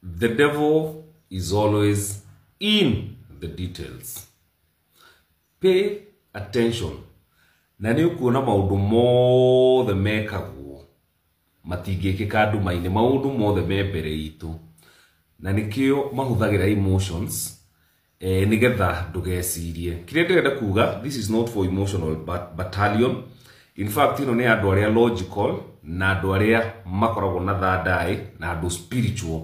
The devil is always in the details. Pay attention. Na nĩ ũkuona maũndũ mothe mekagwo matingĩkĩka nduma-inĩ, maũndũ mothe me mbere itũ. Na nĩkĩo mahũthagĩra emotions nĩgetha ndũgecirie. Kĩrĩa ndĩrenda kuga, this is not for emotional battalion. In fact, ĩno nĩ andũ arĩa logical na andũ arĩa makoragwo na third eye na andũ spiritual.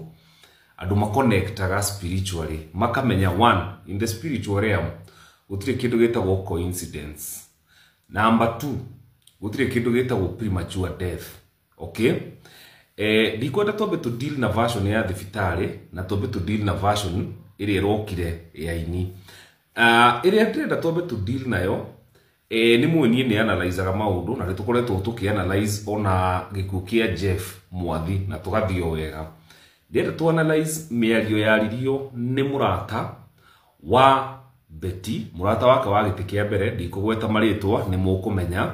Andũ makonektaga spiritually, makamenya one, in the spiritual realm gũtirĩ kĩndũ gĩtagwo coincidence. Number two, gũtirĩ kĩndũ gĩtagwo premature death. Okay? Ndikwenda twambe tũ deal na version ya thibitarĩ na twambe tũ deal na version ĩrĩa ĩrokire ya ini. Ĩrĩa ndĩrenda twambe tũ deal nayo, nĩ mũĩ niĩ nĩ analyzaga maũndũ na nĩ tũkoretwo tũkĩ analyze ona gĩkuũ kĩa Jeff Mwathi na tũgathiĩ o wega. Ndĩrenda tũ analyze mĩario yaririo nĩ mũrata wa Betty, mũrata wake wa gĩtĩ kĩa mbere, ndikũgweta marĩtwa nĩ mũkũmenya.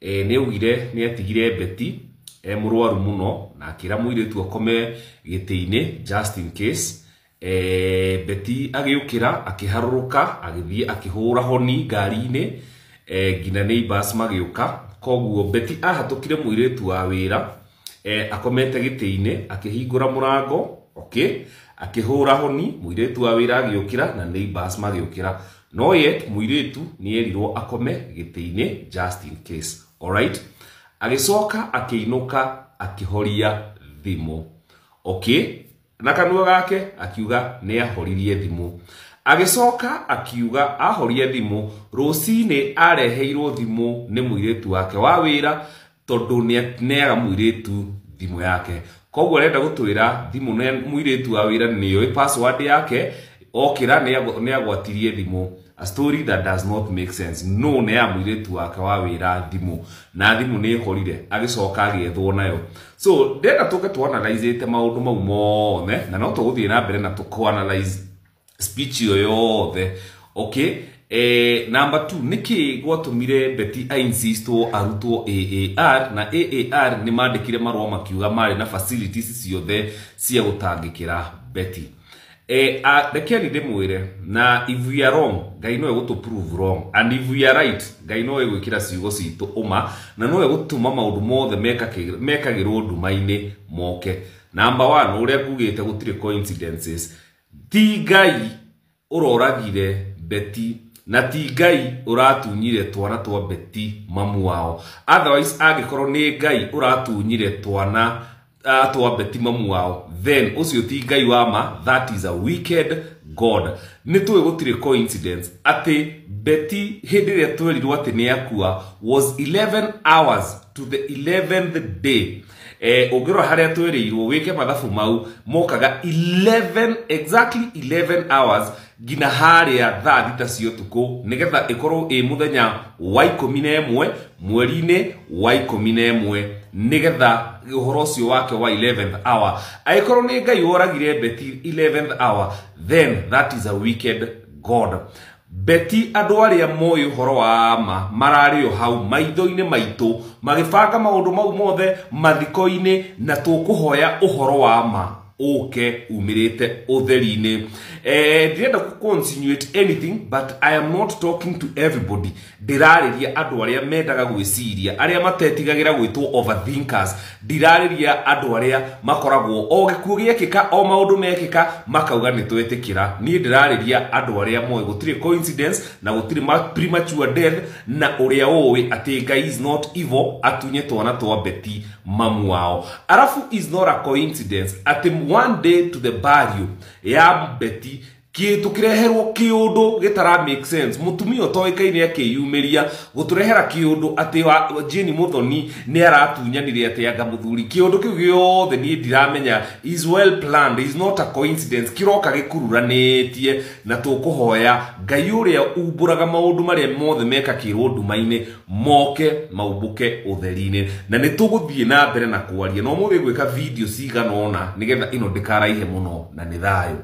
Nĩ augire nĩ atigire Betty e mũrwaru mũno na akĩra mũirĩtu akome gĩtĩ-inĩ just in case. Betty agĩũkĩra akĩharũrũka agĩthiĩ akĩhũra honi ngari-inĩ, nginya neighbors magĩũka. Koguo Betty ahatũkire mũirĩtu wa wĩra, akomete gĩtĩ-inĩ akĩhingũra mũrango, okay, akĩhũra honi, mũirĩtu wa wĩra agĩũkĩra na neighbors magĩũkĩra. No yet mũirĩtu nĩ erirwo akome gĩtĩ-inĩ just in case. Alright? Agĩcoka akĩinũka akĩhoria thimũ. Okay? Na kanua gake akiuga nĩ ahoririe thimũ. Agĩcoka akiuga ahoria thimũ, rũcinĩ areheirwo thimũ nĩ mũirĩtu wake wa wĩra tondũ nĩ aga mũirĩtu thimũ yake. Koguo arenda gũtwĩra thimũ nĩ mũirĩtu wa wĩra nĩoĩ password yake, okĩra nĩ agwatirie thimũ. A story that does not make sense. No nĩ ya mũirĩtu wake wa wĩra thimũ na thimũ nĩ ĩhorire, agĩcoka agĩethwo nayo. So ndĩrenda tũke tu analyzĩte maũndũ mau mothe na no tũgũthiĩ na mbere na tũkũ analyze speech ĩyo yothe. Okay? Number 2, nĩkĩ gwatũmire Betty ainsistwo arutwo AAR na AAR nĩ mandĩkire marũa makiuga marĩ na facilities ciothe cia gũtangĩkĩra Betty. Rekeni ndĩmwĩre, na if we are wrong, Ngai no egũtũ prove wrong, and if we are right, Ngai no egwĩkĩra ciugo citũ ũma na no egũtũma maũndũ mothe mekagĩrwo nduma-inĩ moke. Number 1, ũrĩa ngugĩte gũtirĩ coincidences. Ti Ngai ũroragire Betty na ti Ngai ũratunyire twana twa Betty mamu wao. Otherwise angĩkorwo nĩ Ngai ũratunyire twana twa Betty mamu wao, then ũcio ti Ngai wa ma, that is a wicked God. Nĩ tũĩ gũtirĩ coincidence atĩ Betty hĩndĩ ĩrĩa twerirwo atĩ nĩ akua was 11 hours to the 11th day. Ũngĩrora harĩa twĩrĩirwo wĩke mathabu mau mokaga 11, exactly 11 hours nginya harĩa thaa thita cia ũtukũ nĩgetha ĩkorwo ĩ mũthenya wa 11 mweri-inĩ wa 11 nĩgetha ũhoro ũcio wake wa 11th hour. Angĩkorwo nĩ Ngai woragire Betty 11th hour, then that is a wicked God. Betty andũ arĩa moĩ ũhoro wa ma mararĩ o hau maitho-inĩ maitũ magĩbanga maũndũ mau mothe mathiko-inĩ, na tũkũhoya ũhoro wa ma ũke umĩrĩte ũtheri-inĩ. Ndirenda kũ insinuate anything, but I am not talking to everybody. Ndĩrarĩria andũ arĩa mendaga gwĩciria, arĩa matetigagĩra gwĩtwo overthinkers. Ndirarĩria andũ arĩa makoragwo o gĩkuũ gĩekĩka o maũndũ mekĩka makauga nĩ twetĩkĩra. Niĩ ndĩrarĩria andũ arĩa moĩ gũtirĩ coincidence na gũtirĩ premature death, na ũrĩa ũĩ atĩ Ngai is not evil atunye twana twa Betty mamu wao. Arafu is not a coincidence atĩ one day to the burial ya Betty kĩndũ kĩreherwo kĩũndũ gĩtara make sense. Mũtumia ũtoĩkaine akĩyumĩria gũtũrehera kĩũndũ atĩ Jane Muthoni nĩ aratunyanire atĩ anga mũthuri. Kĩũndũ kĩu gĩothe niĩ ndiramenya, is well planned, is not a coincidence. Kĩroka gĩkururanĩtie na tũkũhoya Ngai ũrĩa umbũraga maũndũ marĩa mothe mekakĩrwo nduma-inĩ moke maumbũke ũtheri-inĩ. Na nĩ tũgũthiĩ na mbere na kwaria, no mũthĩ gwĩka video cigana ũna nĩgetha ĩno ndĩkaraihe mũno, na nĩ thayũ.